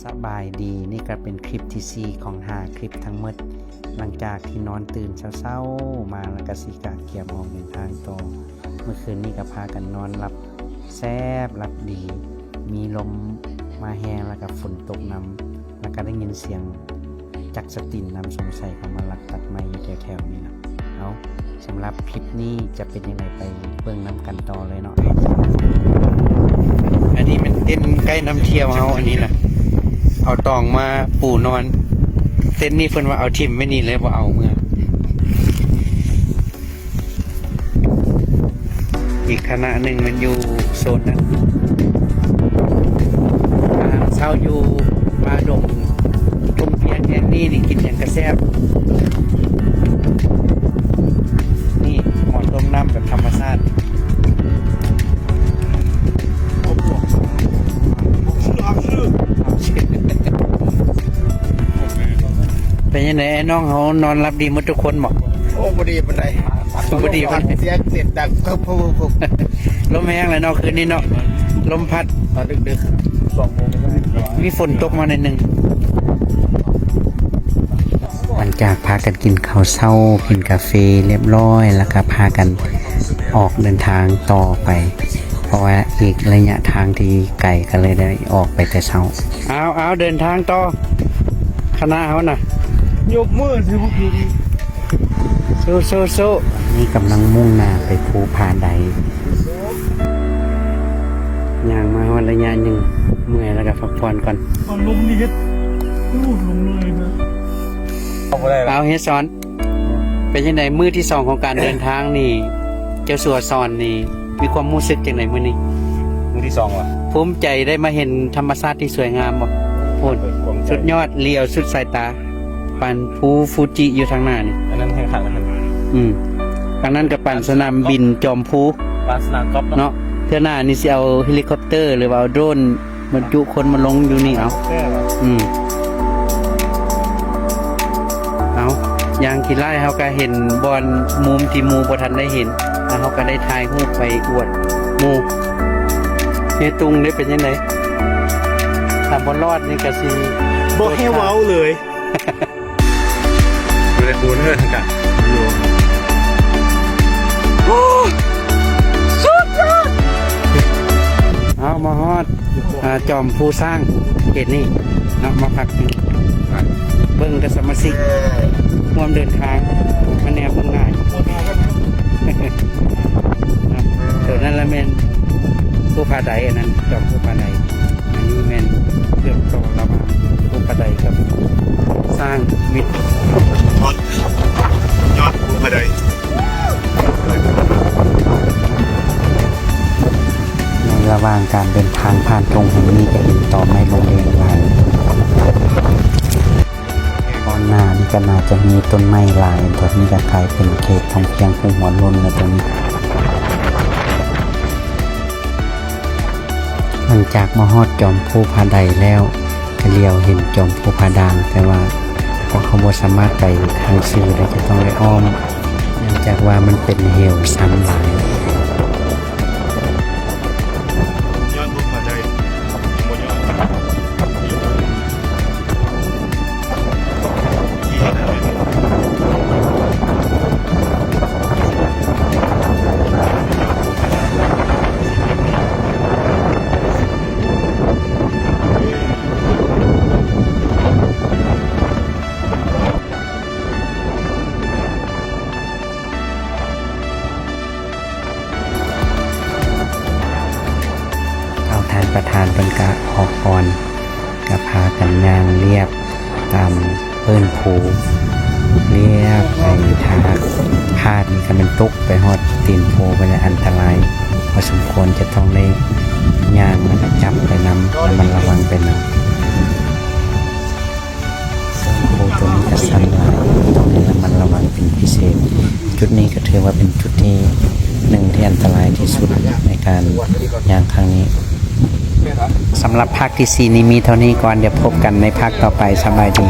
ສະບາຍດີ, ນີ້ກໍເປັນຄລິບທີສີ່ຂອງຫ້າຄລິບທັງໝົດ. ຫຼັງຈາກທີ່ນອນຕື່ນເຊົ້າໆມາ ແລ້ວກໍຊິກະກຽມອອກເດີນທາງຕໍ່. ເມື່ອຄືນນີ້ກໍພາກັນນອນຫຼັບແຊບຫຼັບດີ, ມີລົມມາແຮງ ແລ້ວກໍຝົນຕົກນຳ, ແລ້ວກໍໄດ້ຍິນສຽງຈັກສະຕິນນຳ, ສົງໄສເຂົາມາລັກຕັດໄມ້ຢູ່ແຖວໆນີ້ລະ. ເອົາ ສຳລັບຄລິບນີ້ຈະເປັນຈັ່ງໃດ ໄປເບິ່ງນຳກັນຕໍ່ເລີຍເນາະ. ອັນນີ້ແມ່ນເຕັນໄກນຳທ່ຽວເຮົາ ອັນນີ້ນະ ເອົາຕອງມາປູນອນ. ເຕັນນີ້ເພິ່ນວ່າເອົາຖິ້ມໄວ້ນີ້ເລີຍ ບໍ່ເອົາເມືອ. ອີກຄະນະໜຶ່ງແມ່ນຢູ່ໂຊນນັ້ນ. ອາຫານເຊົ້າຢູ່ປ່າດົງ ທົ່ງພຽງແຫ່ງນີ້ນີ້ ກິນຫຍັງກະແຊບ. ນີ້ໝໍ້ຕົ້ມນ້ຳແບບທຳມະຊາດ. ເປັນຈັ່ງໃດ ອ້າຍນ້ອງເຮົານອນຫຼັບດີໝົດທຸກຄົນບໍ່? ໂອ້ ບໍ່ດີປານໃດ. ບໍ່ດີປານໃດ. ສຽງເສຍງດັງ ລົມແຮງແຫຼະເນາະ ຄືນນີ້ເນາະ ລົມພັດ. ຕອນດຶກໆ ສອງໂມງ ມີຝົນຕົກມາໜ້ອຍໜຶ່ງ. ຫຼັງຈາກພາກັນກິນເຂົ້າເຊົ້າ ກິນກາເຟລຽບຮ້ອຍ ແລ້ວກໍພາກັນອອກເດີນທາງຕໍ່ໄປ ເພາະວ່າອີກໄລຍະທາງທີ່ໄກ ກໍເລີຍໄດ້ອອກໄປແຕ່ເຊົ້າ. ເອົາ ເອົາ ເດີນທາງຕໍ່ ຄະນະເຮົານະ ຍົກມືຊິບໍ່ຂຶ້ນ. ສູ້ໆໆ. ນີ້ກຳລັງມຸ່ງໜ້າໄປພູຜາໃດ. ຍ່າງມາຮອດໄລຍະໜຶ່ງ ເມື່ອຍແລ້ວກໍພັກຜ່ອນກ່ອນ. ມັນລົງນີ້ເຮັດ ລູດລົງເລີຍນະ. ເອົາບໍ່ໄດ້ລະ. ເອົາ ເຮັດສອນ ເປັນຈັ່ງໃດ? ມື້ທີສອງຂອງການເດີນທາງນີ້ ເຈົ້າສັວສອນນີ້ ມີຄວາມຮູ້ສຶກຈັ່ງໃດມື້ນີ້? ມື້ທີສອງຫວາ? ພູມໃຈໄດ້ມາເຫັນທຳມະຊາດທີ່ສວຍງາມບໍ່? ໂອ້ ສຸດຍອດ ຫຼຽວສຸດສາຍຕາ ປານພູຟູຈິຢູ່ທາງໜ້ານີ້. ອັນນັ້ນແຮງຄັກນະ. ອືມ ທາງນັ້ນກໍປານສະໜາມບິນຈອມພູ ປານສະໜາມກອບເນາະ. ເນາະ ເທື່ອໜ້ານີ້ຊິເອົາເຮລິຄອບເຕີ ຫຼືວ່າເອົາໂດຣນ ບັນຈຸຄົນມາລົງຢູ່ນີ້ເອົາ. ອືມ ເອົາ ຢ່າງຂີ້ລ້າຍເຮົາກໍເຫັນບ່ອນມຸມທີ່ໝູ່ບໍ່ທັນໄດ້ເຫັນ ແລ້ວເຮົາກໍໄດ້ຖ່າຍຮູບໄປອວດໝູ່. ເຮຕຸງເດ້ ເປັນຈັ່ງໃດ? ຖ້າບໍ່ລອດນີ້ກໍຊິ ບໍ່ໃຫ້ເວົ້າເລີຍ. ບໍ່ໄດ້ຄູນເດີ ທາງການ. ໂອ້ ສຸດຍອດ. ເອົາ ມາຮອດ ອ່າ ຈອມພູຊ້າງເຂດນີ້ເນາະ ມາພັກ ເບິ່ງກັບສະມາຊິກຮ່ວມເດີນທາງ ມາແນມເບິ່ງງ່າຍ. ໂຕນັ້ນລະແມ່ນພູຜາໃດ ອັນນັ້ນຈອມພູຜາໃດ. ອັນນີ້ແມ່ນເຊື່ອມຕໍ່ລະຫວ່າງພູຜາໃດກັບຊ້າງມິດ. ຍອດ ຍອດພູຜາໃດ. ໃນລະຫວ່າງການເດີນທາງຜ່ານທົ່ງແຫ່ງນີ້ ຈະເຫັນຕໍໄມ້ລົງແດງຫຼາຍ. ກ່ອນໜ້ານີ້ກໍໜ້າຈະມີຕົ້ນໄມ້ຫຼາຍ, ຕອນນີ້ກໍກາຍເປັນເຂດທ່ອງທ່ຽວພູຫົວໂລ້ນແລ້ວຕອນນີ້. ຫຼັງຈາກມາຮອດຈອມພູຜາໃດແລ້ວ ກະຫຼຽວເຫັນຈອມພູຜາດ່າງ, ແຕ່ວ່າພວກເຮົາບໍ່ສາມາດໄປທາງຊື່ໄດ້, ຈະຕ້ອງໄດ້ອ້ອມ, ເນື່ອງຈາກວ່າມັນເປັນເຫວຊັນຫຼາຍ. ເອົາ ທ່ານປະທານເພິ່ນກະອອກກ່ອນ, ກະພາກັນຍ່າງລຽບຕາມ ເອີ້ນພູ ລຽບໄປ. ຖ້າຫາກພາດນີ້ ຄັນແມ່ນຕົກໄປຮອດຕີນພູໄປແລ້ວ ອັນຕະລາຍພໍສົມຄວນ, ຈະຕ້ອງໄດ້ຍ່າງ ແລ້ວກໍຈັບໄປນຳ, ລະມັດລະວັງໄປນຳ. ເຊິ່ງພູຕົວນີ້ກໍຊັນຫຼາຍ, ຕ້ອງໄດ້ລະມັດລະວັງເປັນພິເສດ. ຈຸດນີ້ກໍຖືວ່າເປັນຈຸດທີ່ໜຶ່ງທີ່ອັນຕະລາຍທີ່ສຸດໃນການຍ່າງຄັ້ງນີ້. ສຳລັບພາກທີສີ່ນີ້ມີເທົ່ານີ້ກ່ອນ, ດຽວພົບກັນໃນພາກຕໍ່ໄປ. ສະບາຍດີ.